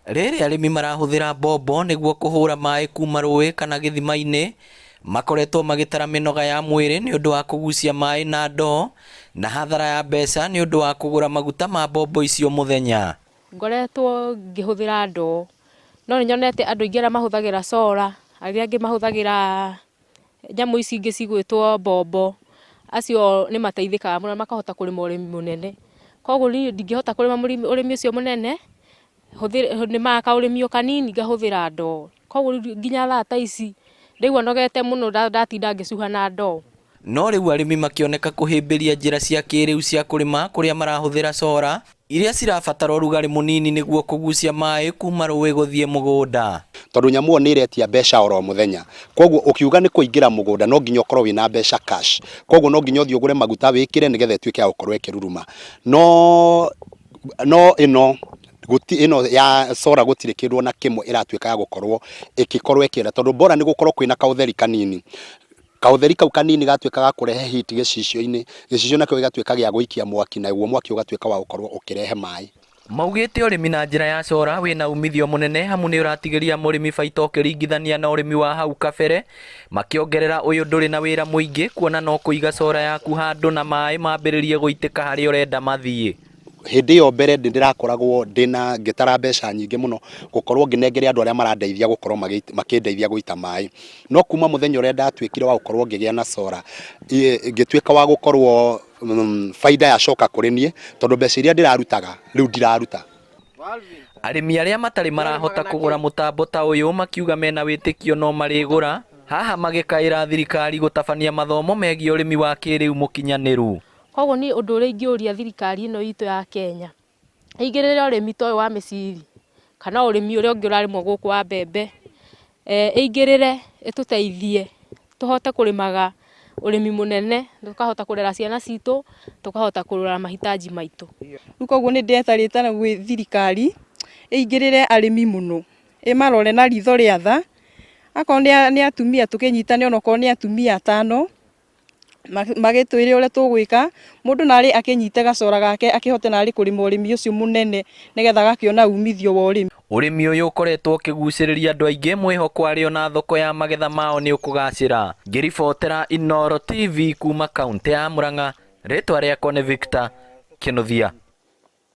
Rĩrĩ arĩmi marahũthĩra mbombo nĩguo kũhũra maĩ kuma rũĩ kana gĩthima-inĩ, makoretwo magĩtara mĩnoga ya mwĩrĩ nĩ ũndũ wa kũgucia maĩ na ndoo na hathara ya mbeca nĩ ũndũ wa kũgũra maguta ma mbombo icio mũthenya. Ngoretwo ngĩhũthĩra ndoo, no nĩ nyonete andũ aingĩ arĩa mahũthagĩra solar, arĩa angĩ mahũthagĩra nyamũ ici ingĩ cigwĩtwo mbombo, acio nĩ mateithĩkaga mũno makahota kũrĩma ũrĩmi mũnene. Koguo niĩ ndingĩhota kũrĩma ũrĩmi ũcio mũnene, nĩmaga kaũrĩmi o kanini ngahũthĩra ndoo. Koguo rĩu nginya thaa ta ici ndaigua nogete mũno ndatinda ngĩcuha na ndoo. No rĩu arĩmi makĩoneka kũhĩmbĩria njĩra cia kĩrĩu cia kũrĩma kũrĩa marahũthĩra cora iria cirabatara ũrugarĩ mũnini nĩguo kũgucia maĩ kuma rũĩ gũthiĩ mũgũnda. Tondũ nyamũ ĩyo nĩ ĩretia mbeca oro mũthenya. Kwoguo ũkiuga nĩ kũingĩra mũgũnda no nginya ũkorwo wĩna mbeca cash. Kwoguo no nginya ũthiĩ ũgũre maguta wĩkĩre nĩgetha ĩtuĩke ya gũkorwo ĩkĩruruma. No no ĩno gũti ĩno ya solar gũtirĩ kĩndũ ona kĩmwe ĩratuĩka ya gũkorwo ĩkĩkorwo ĩkĩenda tondũ bora nĩ gũkorwo kwĩna kaũtheri kanini. Kaũtheri kau kanini gatuĩka ga kũrehe heat gĩcicio-inĩ, gĩcicio nakĩo gĩgatuĩka gĩa gũikia mwaki naguo mwaki ũgatuĩka wa gũkorwo ũkĩrehe maĩ. Maugĩte ũrĩmi na njĩra ya cora wĩna umithio mũnene amu nĩũratigĩria mũrĩmi baita ũkĩringithania na ũrĩmi wa hau kabere, makĩongerera ũyũ ndũrĩ na wĩra mũingĩ kuona no kũiga cora yaku handũ na maĩ mambĩrĩrie gũitĩka harĩa ũrenda mathiĩ. Hĩndĩ ĩyo mbere nĩ ndĩrakoragwo ndĩna ngĩtara mbeca nyingĩ mũno gũkorwo ngĩnengere andũ arĩa marandeithia gũkorwo makĩndeithia gũita maĩ. No kuma mũthenya ũrĩa ndatuĩkire wa gũkorwo ngĩgĩa na solar, ngĩtuĩka wa gũkorwo baida yacoka kũrĩ niĩ tondũ mbeca iria ndĩrarutaga rĩu ndiraruta. Arĩmi arĩa matarĩ marahota kũgũra mũtambo ta ũyũ makiuga mena wĩtĩkio no marĩgũra, haha magĩkaĩra thirikari gũtabania mathomo megiĩ ũrĩmi wa kĩrĩu mũkinyanĩru. Koguo niĩ ũndũ ũrĩa ingĩũria thirikari ĩno itũ ya Kenya, ĩingĩrĩre ũrĩmi ta ũyũ wa mĩciri, kana ũrĩmi ũrĩa ũngĩ ũrarĩmwo gũkũ wa mbembe, ĩingĩrĩre ĩtũteithie tũhote kũrĩmaga ũrĩmi mũnene, tũkahota kũrera ciana citũ, tũkahota kũrora mahitaji maitũ. Rĩu koguo nĩ ndĩretarĩte gwĩ thirikari ĩingĩrĩre arĩmi mũno, ĩmarore na ritho rĩa tha, akorwo nĩ atumia tũkĩnyitane onokorwo nĩ atumia atano, magĩtwĩre ũrĩa tũgwĩka, mũndũ narĩ akĩnyite gacora gake akĩhote narĩ kũrĩma ũrĩmi ũcio mũnene nĩgetha agakĩona umithio wa ũrĩmi. Ũrĩmi ũyũ ũkoretwo ũkĩgucĩrĩria andũ aingĩ mwĩhoko arĩ ona thoko ya magetha mao nĩ ũkũgacĩra. Ngĩribotera Inooro TV kuma kauntĩ ya Murang'a, rĩtwa rĩakwa nĩ Victor Kĩnuthia.